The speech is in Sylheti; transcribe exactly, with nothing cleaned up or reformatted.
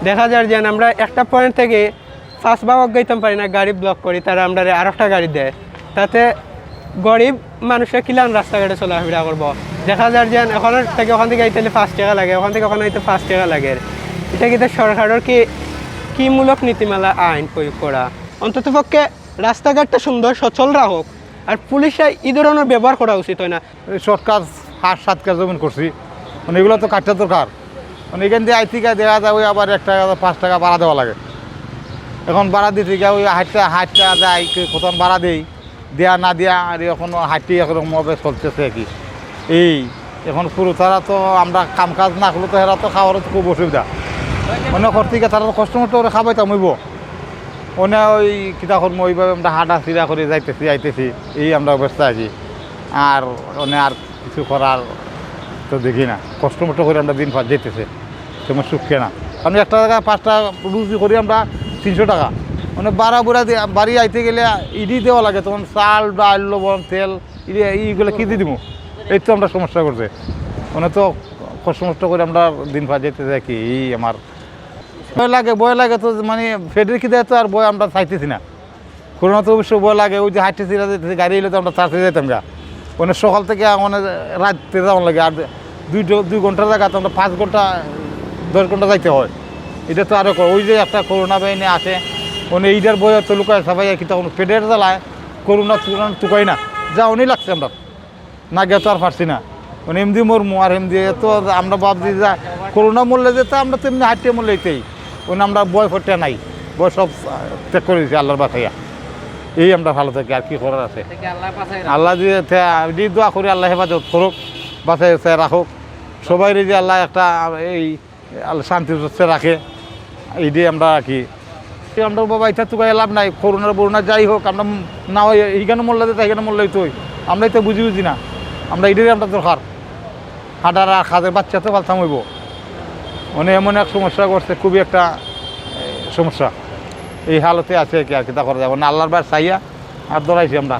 দেখা যার যেন আমরা একটা পয়েন্ট থেকে পাঁচ ভাগ আগাইতাম পারি না, গাড়ি ব্লক করি, তারা আমরারে আরেকটা গাড়ি দেয়। তাতে গরিব মানুষরা কিলান রাস্তাঘাটে চলাফেরা করবো? দেখা যার যেন ওখান থেকে ওখান থেকে আইতে হলে পাঁচ টাকা লাগে, ওখান থেকে ওখানে আইতে পাঁচ টাকা লাগে। এটা কিন্তু সরকারের কি কি মূলক নীতিমালা আইন প্রয়োগ করা? অন্তত পক্ষে রাস্তাঘাটটা সুন্দর সচল রাখুক। আর পুলিশরা এই ধরনের ব্যবহার করা উচিত হয় না। এই শর্ট কাজ, হাট সাত কাজ জমিন করছি, মানে এগুলো তো কাটতে দরকার। মানে এখান দিয়ে আইতে গিয়ে দেখা যায় ওই আবার এক টাকা, পাঁচ টাকা ভাড়া দেওয়া লাগে। এখন ভাড়া দিতে গিয়ে ওই হাটটা হাটটা যায়, কত ভাড়া দেই, দেয়া না দেয়া, আর এখন হাটটি একরকমভাবে চলতেছে আর কি। এই এখন পুরো তারা তো আমরা কাম কাজ না করলে তো এরা তো খাওয়ার খুব অসুবিধা। মানে করতে গিয়ে তারা তো কষ্ট মষ্ট করে খাবাইতাম হইব। ওনে ওই কিতা করবো, ওইভাবে আমরা হাঁটা চিরা করে যাইতেছি, আইতেছি, এই আমরা অবস্থা আছি। আর ওনে আর কিছু করার তো দেখি না, কষ্ট মষ্ট করে আমরা দিন পার যাইতেছে, তেমন সুখে না। কারণ একটা জায়গায় পাঁচটা রুজি করি আমরা তিনশো টাকা, মানে বারো বুড়া দিয়ে বাড়ি আইতে গেলে ইডি দেওয়া লাগে, তখন চাল, ডাল, লবণ, তেল, ইডি এইগুলো কি দিয়ে দিব? এই তো আমরা সমস্যা করছে, মানে তো কষ্ট মষ্ট করে আমরা দিন পার যাইতেছে আর কি। এই আমার ভয় লাগে, ভয় লাগে তো, মানে পেটের খিদে তো আর ভয় আমরা চাইতেছি না। করোনা তো অবশ্য ভয় লাগে, ওই যে হাঁটতে চিরা যাইতেছে, গাড়ি এলে তো আমরা চার্জে যাইতাম গা। মানে সকাল থেকে মানে রাত্রে যাওয়ার লাগে, আর দুই জ- দুই ঘন্টার জায়গা তো আমরা পাঁচ ঘন্টা, দশ ঘন্টা যাইতে হয়। এটা তো আরো কর-, ওই যে একটা করোনা বাহিনী আসে, মানে এইটার ভয় তো লুকায় সবাই আর কি, তখন পেটের জ্বালায় করোনা তুকাই না, যা উনি লাগছে আমরা। না গিয়া তো আর পারছি না। মানে এমনি মরমু আর এমনি এত আমরা ভাবছি যে করোনা মরলে যেতে আমরা তো এমনি হাঁটিয়ে মরলে এতেই। ওই আমরা ভয় ফটে নাই, ভয় সব, আহ, ত্যাগ করে দিয়েছি আল্লাহর বাসাইয়া। এই আমরা ভালো থাকি, আর কি করার আছে? আল্লাহ যদি তে-, যদি দোয়া করি আল্লাহ হেফাজত করুক, বাসায় বাসায় রাখুক, সবাই যে আল্লাহ একটা এই আল্লাহ শান্তি সুখে রাখে, এইটাই আমরা রাখি। এই আমরা বাবা ইচ্ছা তুকাই লাভ নাই, করোনা বরোনা যাই হোক, আমরা না হয় এইখানে মোল্লা দিতে, এখানে মোল্লা হইতে হই, আমরা এটা বুঝি বুঝি না, আমরা এটাই আমরা দরকার। হাঁটার আর খাদের বাচ্চা তো ফালতাম হইব, মানে এমন এক সমস্যা করছে, খুবই একটা এ, সমস্যা। এই হালতে আছে আর কি, আর কিতা করা যাবে না, আল্লাহর বার চাইয়া আর দৌড়াইছি আমরা।